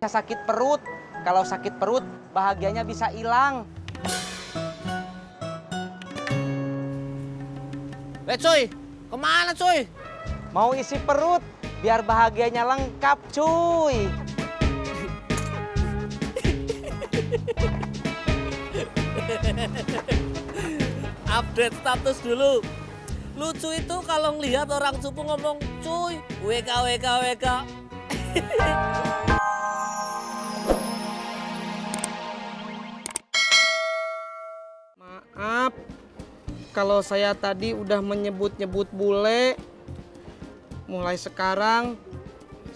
bisa sakit perut. Kalau sakit perut, bahagianya bisa hilang. Cuy, kemana cuy? Mau isi perut, biar bahagianya lengkap, cuy. Update status dulu. Lucu itu kalau ngelihat orang cupu ngomong cuy, WK WK WK. Maaf, kalau saya tadi udah menyebut-nyebut bule. Mulai sekarang,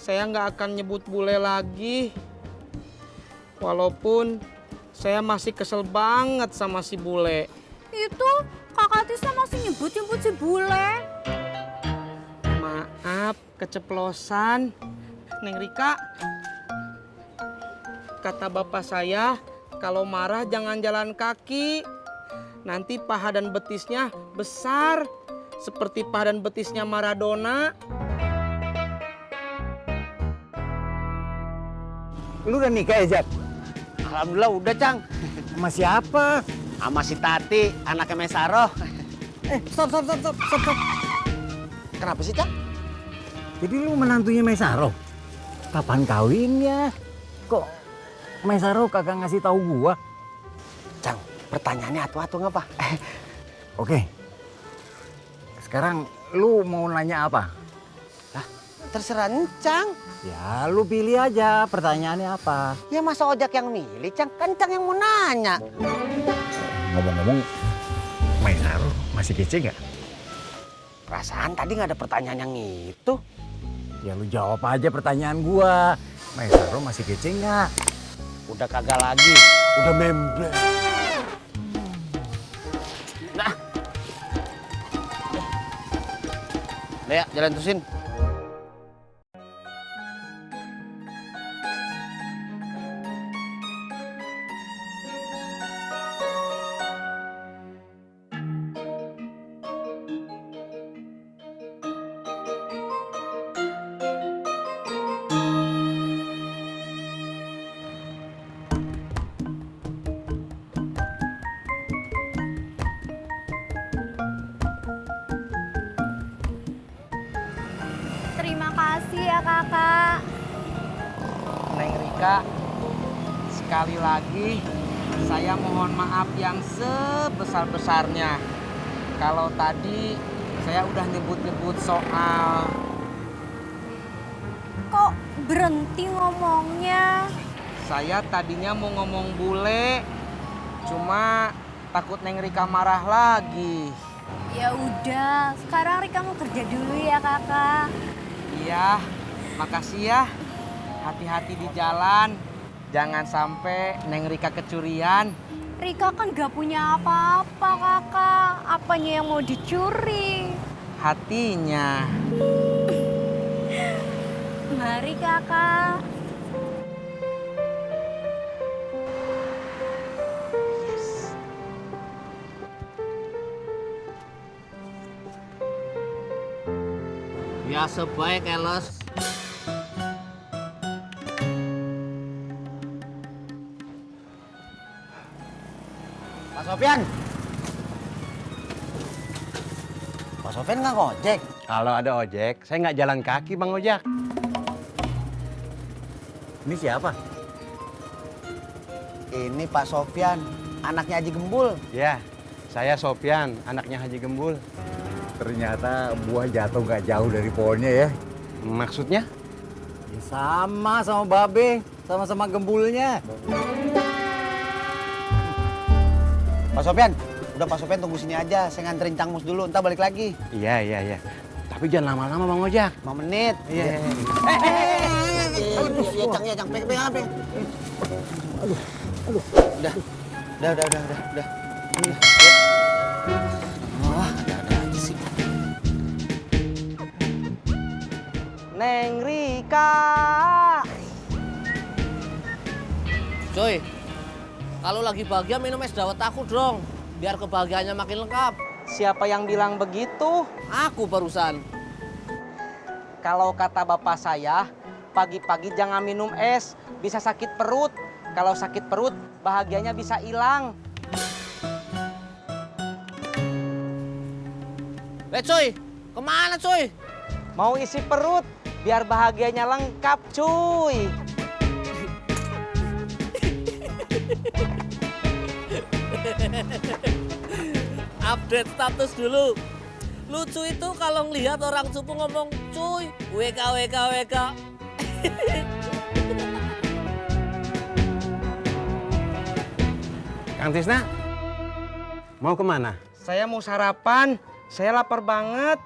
saya nggak akan nyebut bule lagi. Walaupun saya masih kesel banget sama si bule. Itu kakak Tisna masih nyebut-nyebut si bule. Maaf, keceplosan. Neng Rika, kata bapak saya, kalau marah jangan jalan kaki. Nanti paha dan betisnya besar, seperti paha dan betisnya Maradona. Lu udah nikah ya, Jack? Alhamdulillah udah, Cang. Sama siapa? Sama si Tati, anaknya Mesaroh. Stop. Kenapa sih, Cang? Jadi lu menantunya Mesaro? Kapan kawinnya? Kok Mesaro kagak ngasih tahu gua? Cang, pertanyaannya atu-atu ngapa? Oke. Sekarang lu mau nanya apa? Terserah Cang. Ya lu pilih aja pertanyaannya apa. Ya masa ojek yang milih, Cang? Kan Cang yang mau nanya. Ngomong-ngomong, Mesaro masih kece nggak? Perasaan tadi nggak ada pertanyaan yang itu. Ya lu jawab aja pertanyaan gua. Mesaro masih kece nggak? Udah kagak lagi. Udah memble. Nah. Udah ya, jalan terusin. Terima kasih ya kakak. Neng Rika, sekali lagi saya mohon maaf yang sebesar-besarnya. Kalau tadi saya udah nyebut-nyebut soal. Kok berhenti ngomongnya? Saya tadinya mau ngomong bule, cuma takut Neng Rika marah lagi. Ya udah, sekarang Rika mau kerja dulu ya kakak. Iya, makasih ya. Hati-hati di jalan. Jangan sampai Neng Rika kecurian. Rika kan gak punya apa-apa kakak. Apanya yang mau dicuri? Hatinya. Mari kakak. Ya sebaik keles. Pak Sofyan. Pak Sofyan nggak ngojek. Kalau ada ojek, saya nggak jalan kaki, Bang Ojak. Ini siapa? Ini Pak Sofyan, anaknya Haji Gembul. Ya, saya Sopyan, anaknya Haji Gembul. Ternyata buah jatuh nggak jauh dari pohonnya ya. Maksudnya? Ya sama Babe, sama-sama gembulnya. Pak Sofyan, udah Pak Sofyan tunggu sini aja. Saya nganterin Cang Mus dulu, ntar balik lagi. Iya. Tapi jangan lama-lama, Bang Ojak. 5 menit. Iya. Iya, Cang, ya, Cang. Pegang apa? Aduh. Udah. Wah, ada aja sih. Neng Rika. Cuy, kalau lagi bahagia minum es dawet aku dong, biar kebahagiaannya makin lengkap. Siapa yang bilang begitu? Aku barusan. Kalau kata bapak saya, Pagi-pagi jangan minum es, bisa sakit perut. Kalau sakit perut, bahagianya bisa hilang. Cuy, kemana cuy? Mau isi perut, biar bahagianya lengkap, cuy. Update status dulu. Lucu itu kalau ngelihat orang cupu ngomong cuy, WK WK WK. Kang Tisna, mau kemana? Saya mau sarapan, saya lapar banget.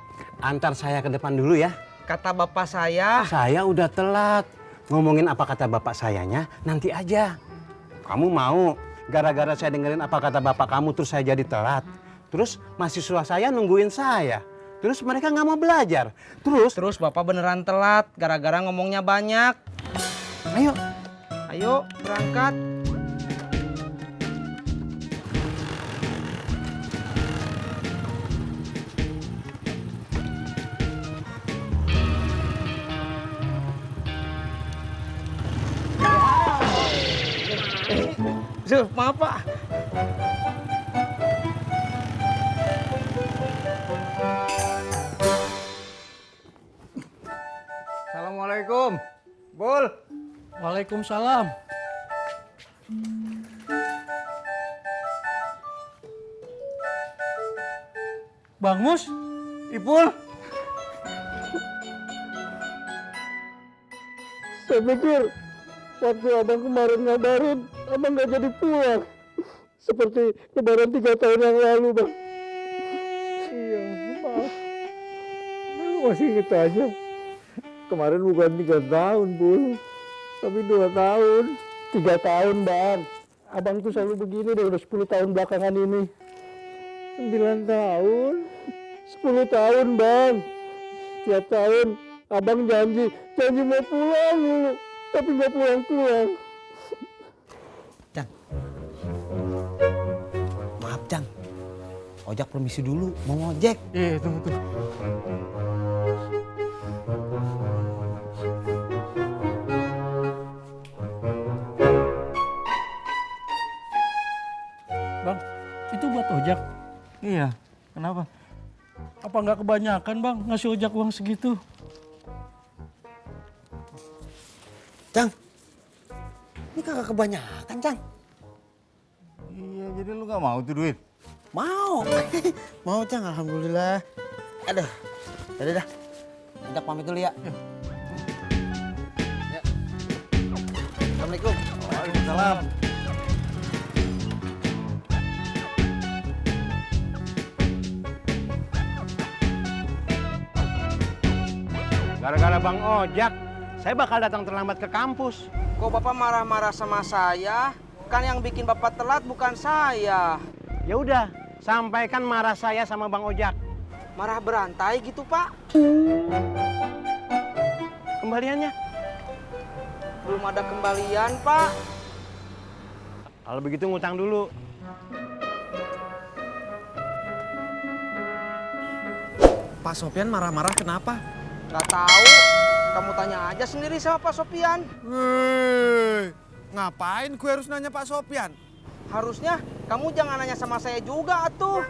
Antar saya ke depan dulu ya. Kata bapak saya, Saya udah telat. Ngomongin apa kata bapak sayanya nanti aja. Kamu mau gara-gara saya dengerin apa kata bapak kamu terus saya jadi telat. Terus mahasiswa saya nungguin saya. Terus mereka nggak mau belajar. terus bapak beneran telat, gara-gara ngomongnya banyak. Ayo. Ayo, berangkat. Maaf Pak. Assalamualaikum. Bul. Waalaikumsalam. Bang Mus, Ipul. saya pikir waktu abang kemarin ngabarin, abang nggak jadi pulang. Seperti lebaran 3 tahun yang lalu, Bang. Iya, maaf. Lu masih inget aja. Kemarin bukan 3 tahun, Bul. Tapi 2 tahun. 3 tahun, Bang. Abang tuh selalu begini deh, udah 10 tahun belakangan ini. 9 tahun. 10 tahun, Bang. Tiap tahun, abang janji mau pulang dulu. Tapi nggak pulang-pulang. Maaf, Cang. Ojak permisi dulu, mau ngojek. Iya, tunggu. Bang, itu buat ojek. Iya, kenapa? Apa nggak kebanyakan, Bang, ngasih ojek uang segitu? Cang, ini kagak kebanyakan, Cang. Iya, jadi lu nggak mau tuh duit? Mau. Mau, Cang, alhamdulillah. Aduh, dah. Ojak pamit dulu ya. Ya. Assalamualaikum. Waalaikumsalam. Gara-gara Bang Ojak, saya bakal datang terlambat ke kampus. Kok bapak marah-marah sama saya? Kan yang bikin bapak telat bukan saya. Ya udah, sampaikan marah saya sama Bang Ojak. Marah berantai gitu Pak? Kembaliannya? Belum ada kembalian Pak. Kalau begitu ngutang dulu. Pak Sopyan marah-marah kenapa? Gak tahu. Kamu tanya aja sendiri sama Pak Sopyan. Wih, ngapain gue harus nanya Pak Sopyan? Harusnya kamu jangan nanya sama saya juga atuh.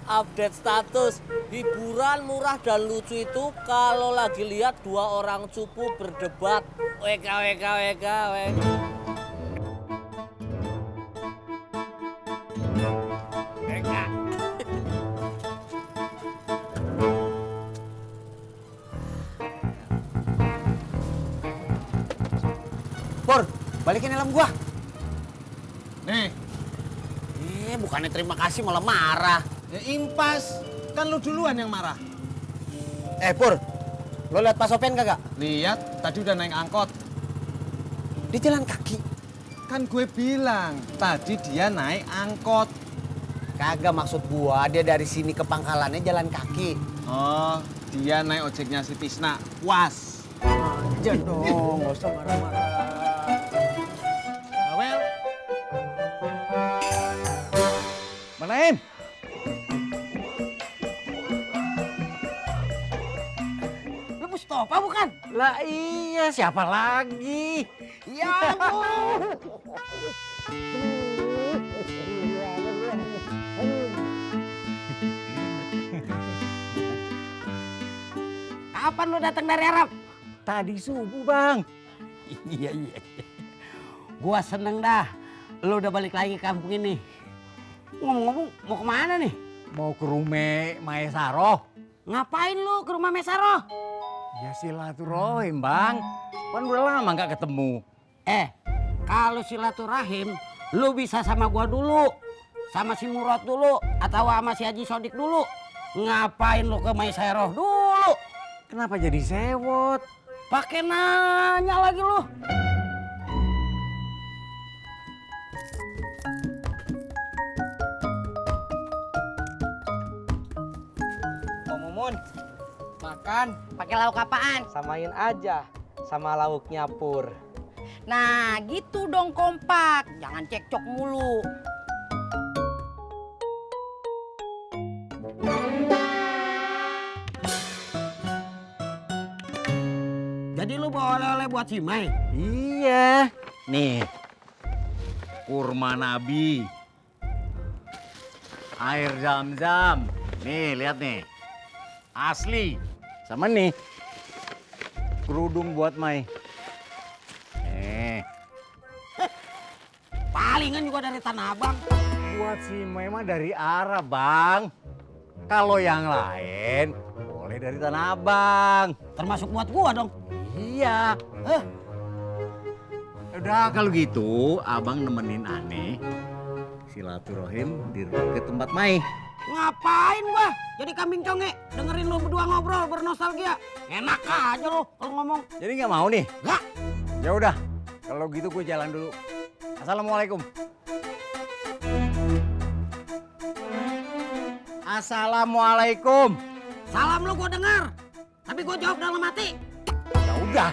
Update status. Hiburan murah dan lucu itu kalau lagi lihat 2 orang cupu berdebat. WK WK WK WK. WK. Pur, balikin helm gua. Nih, Bukannya terima kasih malah marah. ya impas. Kan lu duluan yang marah. Pur, lo lihat Pak Sopyan kagak? Lihat, tadi udah naik angkot. Dia jalan kaki. Kan gue bilang, tadi dia naik angkot. Kagak, maksud gua dia dari sini ke pangkalannya jalan kaki. Oh, dia naik ojeknya si Tisna. Puas. Aja dong, nggak usah marah-marah. Bawel. Manaim? Lu Mustafa bukan? Lah iya, siapa lagi? Ya Bu. Kapan lu datang dari Arab? Tadi subuh, Bang. Iya. Gua seneng dah. Lu udah balik lagi ke kampung ini. Ngomong-ngomong, mau kemana nih? Mau ke rumah Maesaro. Ngapain lu ke rumah Mesaro? Ya silaturahim, Bang. Kan udah lama nggak ketemu. Kalau silaturahim, lu bisa sama gua dulu. Sama si Murad dulu. Atau sama si Haji Sodik dulu. Ngapain lu ke Mesaro dulu? Kenapa jadi sewot? Pakai nanya lagi lu. Om Mumun, makan. Pakai lauk apaan? Samain aja sama lauknya Pur. Nah, gitu dong kompak. Jangan cekcok mulu. Jadi lu bawa oleh-oleh buat si Mai? Iya. Nih. Kurma Nabi. Air zam-zam. Nih, lihat nih. Asli. Sama nih. Kerudung buat Mai. Palingan juga dari Tanah Abang. Buat si Mai mah dari Arab, Bang. Kalau yang lain boleh dari Tanah Abang. Termasuk buat gua dong. Iya. Udah kalau gitu, abang nemenin aneh silaturahim ke tempat Mai. Ngapain gua? Jadi kambing conge, dengerin lu berdua ngobrol bernostalgia. Enak aja lu kalau ngomong. Jadi nggak mau nih? Nggak. Ya udah, kalau gitu gue jalan dulu. Assalamualaikum. Assalamualaikum. Salam lu gua dengar. Tapi gua jawab dalam hati. Ya udah.